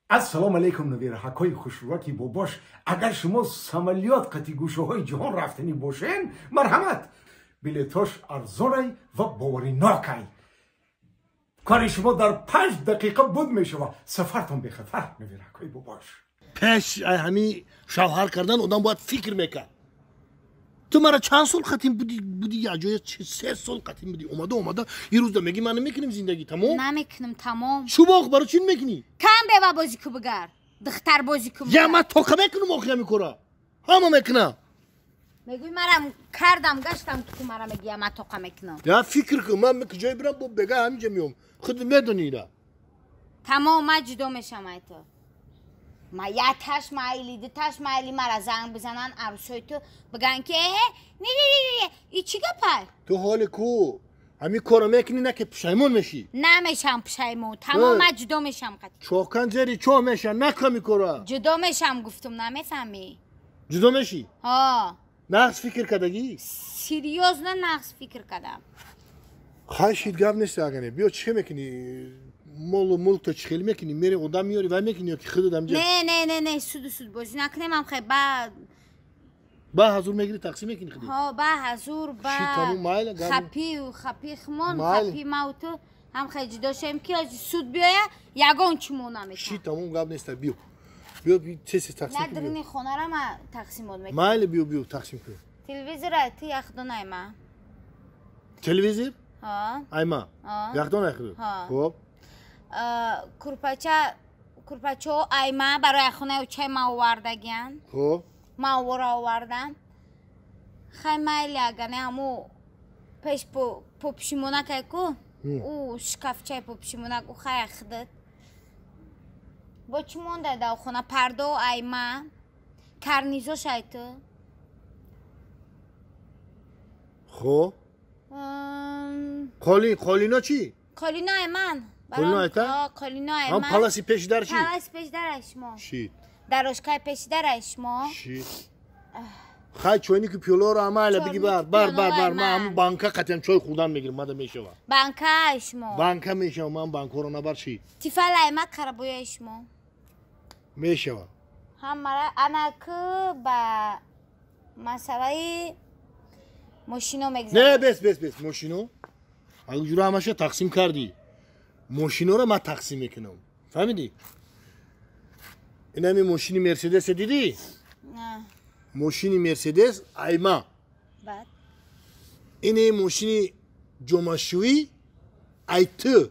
Ассалому алайкум, навираҳакҳои хушрӯаки бобош. Агар шумо самолёт қати гӯшаҳои ҷаҳон рафтанӣ бошен, марҳамат, билетош арзонай ва боваринокай. Кори шумо дар 5 дақиқа буд мешава. Сафартон бехатар, навираҳакҳои бобош. Пеш ҳами шавҳар кардан одам бояд фикр мекард. Ту мара чанд сол қатим буди, буди, як ҷоя 3 сол қатим буди, омада омада ин рӯзда меги ман намекунем зиндагӣ, тамом. Намекунем, тамом. Шубоқ, баро чӣ мекунӣ? Кам бева бозӣ ку, бигар духтар бозӣ ку. Я ман тоқа мекунам, охи ҳами кора ҳама мекунам. Мегӯй марам кардам, гаштам, ту мара мегӯя ман тоқа мекунам. Я фикр кун, ман куҷое бирам, бо бега ҳаминҷа меом, худ медони ира. Тамом, ман ҷудо мешам ай ту. Ма яташ майли, дуташ майли, мара занг бизанан арӯсои ту, биган ки э не не не не, и чӣ гапай? Ту ҳоли ку ҳамин корро мекунӣ, на ки пушаймон мешӣ. Намешам пушаймон, тамом, ман ҷудо мешам қати. Чокан зери чо меша, наками кора. Ҷудо мешам гуфтум, намефаҳмӣ? Ҷудо мешӣ? Ҳо. Нағз фикр кардагӣ? Серьёзно, нағз фикр кардам. Хай, шид, гап нест. Агане биё, чӣ мекунӣ? Молу мулкто чӣ хел мекунӣ? Мери одам меёри, вай мекунӣ ё ки худат ҳамҷа? Не, не, не, не, суду суд бозӣ накунем, ам хай ба. Ба ҳазур мегири, тақсим мекунӣ худи? Ҳо, ба ҳазур, ба. Ши, тамом, майла. Хапи хапи хмон, хапи мау ту ҳам хай ҷудо шавем, ки суд биёя, ягон чӣ мо наметавон. Ши, тамом, гап неста, биё, биё, тез тақсим. На, дарини хонара ма тақсимот мекунам. Майли, биё, биё, тақсим кун. Телевизора ту яхдон айма. Телевизор? Ҳо. Айма? Яхдон ай худ? Хоб. Курпача, курпачаҳо айма, барои хонаи очаи ма овардагиян. Хоб. Ма овора овардам. Хай, майли, агане ҳаму пеш попшимонакай ку, ӯ шкафчаи попшимонак, ӯ хай ахдад. Бо чӣ монда дар хона? Пардо айма, карнизош ай ту. Хоб, қолин, қолино чӣ? Қолино ай ман. Қолино айта? Қолино ай ман. Паласи пеши дар чӣ? Паласи пеши дар ай шумо. Шид. Дорожкаи пеши дар ай шумо. Шид. Хай, чойнику пиёлоро амайла биги, бар, бар, бар, бар. Ман ҳамун банка қатиам чой хӯрдан мегирам, мада мешава. Банка ай шумо. Банка мешава, ман банкоро набар, шид. Тифал ай ма, карабои шумо. Мешава. Ҳамара анаку ба масъалаи мошино мегзарем. Не, бес, бес, бес, мошино ҷура ҳамаша тақсим кардӣ. Мошиноро ман тақсим мекунам, фаҳмидӣ? Инами мошини мерседесе дидӣ? Мошини мерседес айма. Ини мошини ҷомашӯӣ ай ту.